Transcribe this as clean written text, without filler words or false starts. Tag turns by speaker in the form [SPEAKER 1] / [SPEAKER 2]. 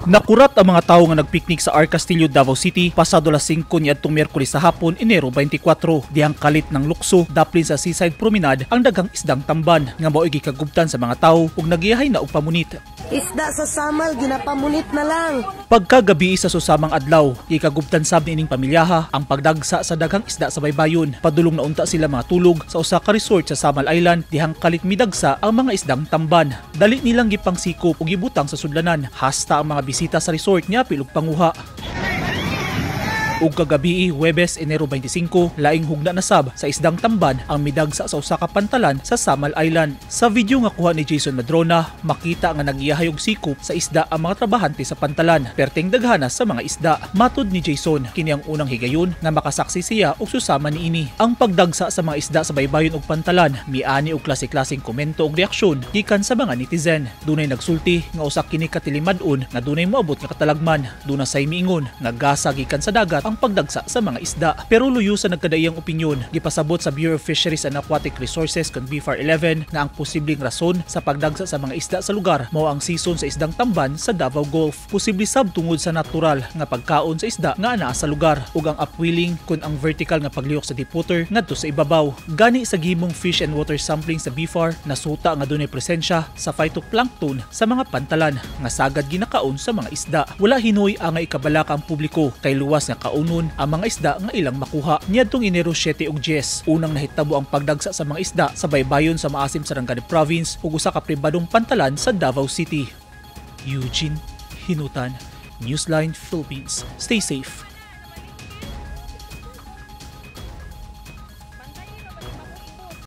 [SPEAKER 1] Nakurat ang mga tawo nga nagpiknik sa R. Castillo, Davao City pasado alas 5 niadtong Miyerkules sa hapon, Enero 24. Dihang kalit ng lukso, daplin sa Seaside Promenade ang daghang isdang tamban nga mao'y gikagubtan sa mga tawo ug nagiyahay na og pamunit.
[SPEAKER 2] Isda sa Samal, ginapamunit na lang.
[SPEAKER 1] Pagkagabi sa susamang adlaw, gikagubtan sab niining pamilyaha ang pagdagsa sa daghang isda sa baybayon. Padulong na unta sila mga tulog sa usa ka resort sa Samal Island dihang kalit midagsa ang mga isdang tamban. Dali nilang gipangsikop ug gibutang sa sudlanan hasta ang mga bisita sa resort niapil og panguha. Ug kagabii, Huwebes, Enero 25, laing hugna na sab sa isdang tamban ang midagsa sa usa ka pantalan sa Samal Island. Sa video nga kuha ni Jason Madrona, makita nga nagiyahay og sikop sa isda ang mga trabahante sa pantalan. Perting daghana sa mga isda. Matud ni Jason, kini ang unang higayon nga makasaksi siya og susama niini. Ang pagdagsa sa mga isda sa baybayon ug pantalan, miani og klase-klaseng komento ug reaksyon gikan sa mga netizen. Dunay nagsulti nga usa kini ka tilimad-on nga dunay moabot nga katalagman. Duna say miingon nga gasa gikan sa dagat ang pagdagsa sa mga isda. Pero luyo sa nagkadaiyang opinyon, gipasabot sa Bureau of Fisheries and Aquatic Resources kon BFAR 11 nga ang posibleng rason sa pagdagsa sa mga isda sa lugar mao ang season sa isdang tamban sa Davao Gulf. Posible sab tungod sa natural nga pagkaon sa isda nga anaa sa lugar ug ang upwelling kun ang vertical nga paglihok sa deep water ngadto sa ibabaw. Gani sa gihimong fish and water sampling sa BFAR, nasuta nga dunay presensya sa phytoplankton sa mga pantalan nga sagad ginakaon sa mga isda. Wala hinoy angay ikabalaka ang publiko kay luwas nga kaunon ang mga isda nga ilang makuha. Niadtong Enero 7 ug 10, unang nahitabo ang pagdagsa sa mga isda sa baybayon sa Maasim, Sarangani Province ug usa ka pribadong pantalan sa Davao City. Eugene Hinutan, Newsline Philippines. Stay safe.